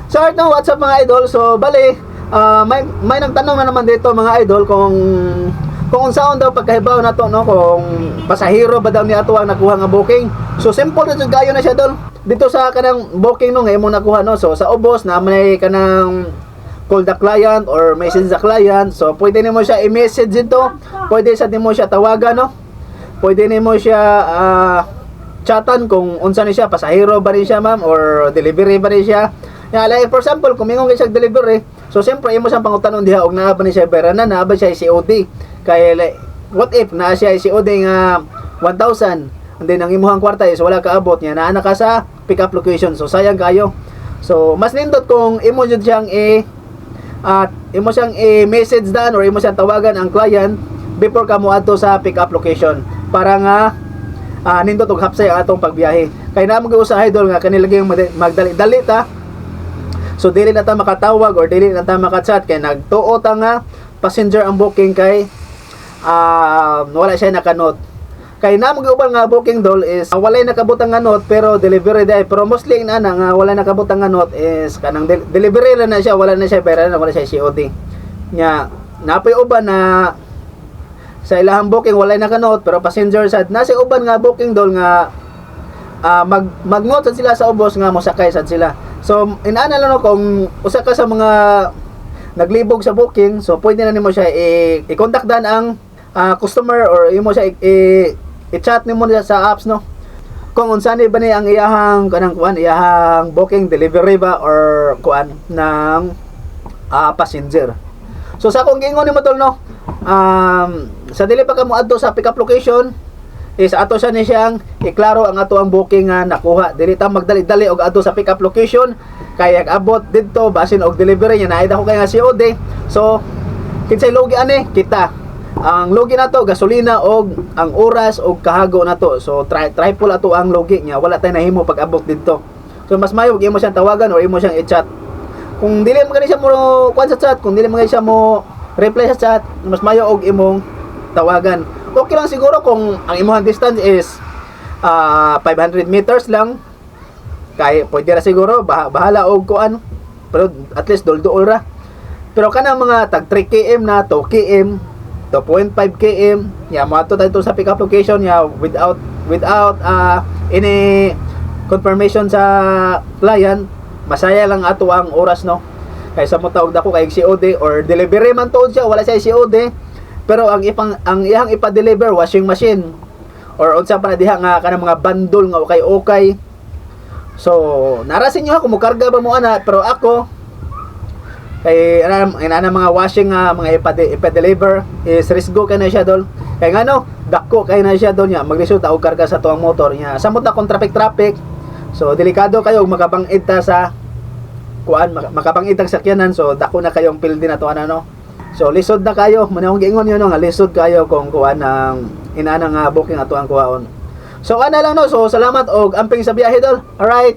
So, alright, no, what's up, mga idol? So, bali, may nagtanong na naman dito, mga idol, kung unsaon daw pagkahibaw na to, no, kung pasahero ba daw ni ato ang nakuha nga booking. So, simple na jud kayo na siya, dol. Dito sa kanang booking, no, nga imong nakuha, no. So, sa ubos na may kanang call the client or message the client. So, pwede nimo siya i-message dito. Pwede sa nimo siya tawagan, no. Pwede nimo siya chatan kung unsa ni siya, pasahero ba ni siya, ma'am, or delivery ba ni siya. Ya, like for example, kung mingon kay siya delivery, so siyempre imo siyang pangutanon diha og naa ba ni siya pera na, naa ba siya COD. Kay like, what if naa siya COD nga 1,000 and then ang imuhang kwarta is wala kaabot niya, naa na ka sa pick up location. So sayang kayo. So mas nindot kung imo jud siyang i at imo siyang i-message daan or imo siyang tawagan ang client before ka moadto sa pick up location para nga nindot og hapsay ang atong pagbiyahe. Kay naa man usahay, idol, nga kanila gyud magdali-dali ta. So dili na ta makatawag or dili na ta makachat kay nagtuo ta nga passenger ang booking kay wala siya naka-note. Kay naa man uban nga booking, dol, is walay nakabutang nga note pero delivery dai, pero mostly na na nga wala nakabutang nga note is kanang delivery ra na siya, wala na siya pera na, wala siya COD. Nya napoy uban na sa ilahang booking walay naka-note pero passenger sad. Nasa uban nga booking, dol, nga mag-note sad sila sa ubos nga mosakay sad sila. So inaana lang, no, kung usa ka sa mga naglibog sa booking, so pwede na nimo siya i-contact dan ang customer or imo siya i-chat nimo niya sa apps, no, kung unsa ni ba ni ang iyahang kanang kuan, iyahang booking, delivery ba or kuan ng passenger. So sa akong giingon nimo, tol, no, sa dili pa ka moadto sa pick up location is ato siya ni siyang iklaro ang ato ang booking nga nakuha. Dili ta magdali-dali og adto sa pick up location kay ag abot didto basin og delivery niya, naay dako kay nga COD. So kinsay lugi ani? Kita. Ang lugi nato gasolina og ang oras og kahago nato. So triple ato ang lugi niya. Wala tay nahimo pag abot didto. So mas mayo imo siyang tawagan or imo siyang i-chat. Kung dili man gani siya mo kuan sa chat, kung dili man gani siya mo reply sa chat, mas mayo og imong tawagan. Okay lang siguro kung ang imong distance is 500 meters lang. Kay pwede ra siguro bahala og kuan. Pero at least dol-duol ra. Pero kanang mga tag 3 km na, 2 km, 2.5 km, ya moadto tayo sa pick up location ya without without any confirmation sa client, masaya lang ato ang oras, no. Kay sa mo tawag dako kay COD or delivery man tuod siya, wala siya COD. Pero ang iyang ipa-deliver washing machine or unsa pa na diha nga kanang mga bandol nga ukay-ukay. So, narasin nyo kung mukarga ba mo ana, pero ako kay ana ana mga washing nga mga ipa-deliver is risgo kay na siya, dol. Kay ngano, dako kay na siya, dol, niya maglisod og karga sa tuang motor niya. Samot na kung traffic traffic. So delikado kayo og makabangid ta sa kuan, makabangid ang sakyanan, so dako na kayong pildi na to ana, no. So lisod na kayo, man akong giingon yun, no, nga lisod kayo kung kuan ng inana nga booking ato ang kuhaon. So ana lang, no. So salamat og amping sa biyahe, dol. Alright.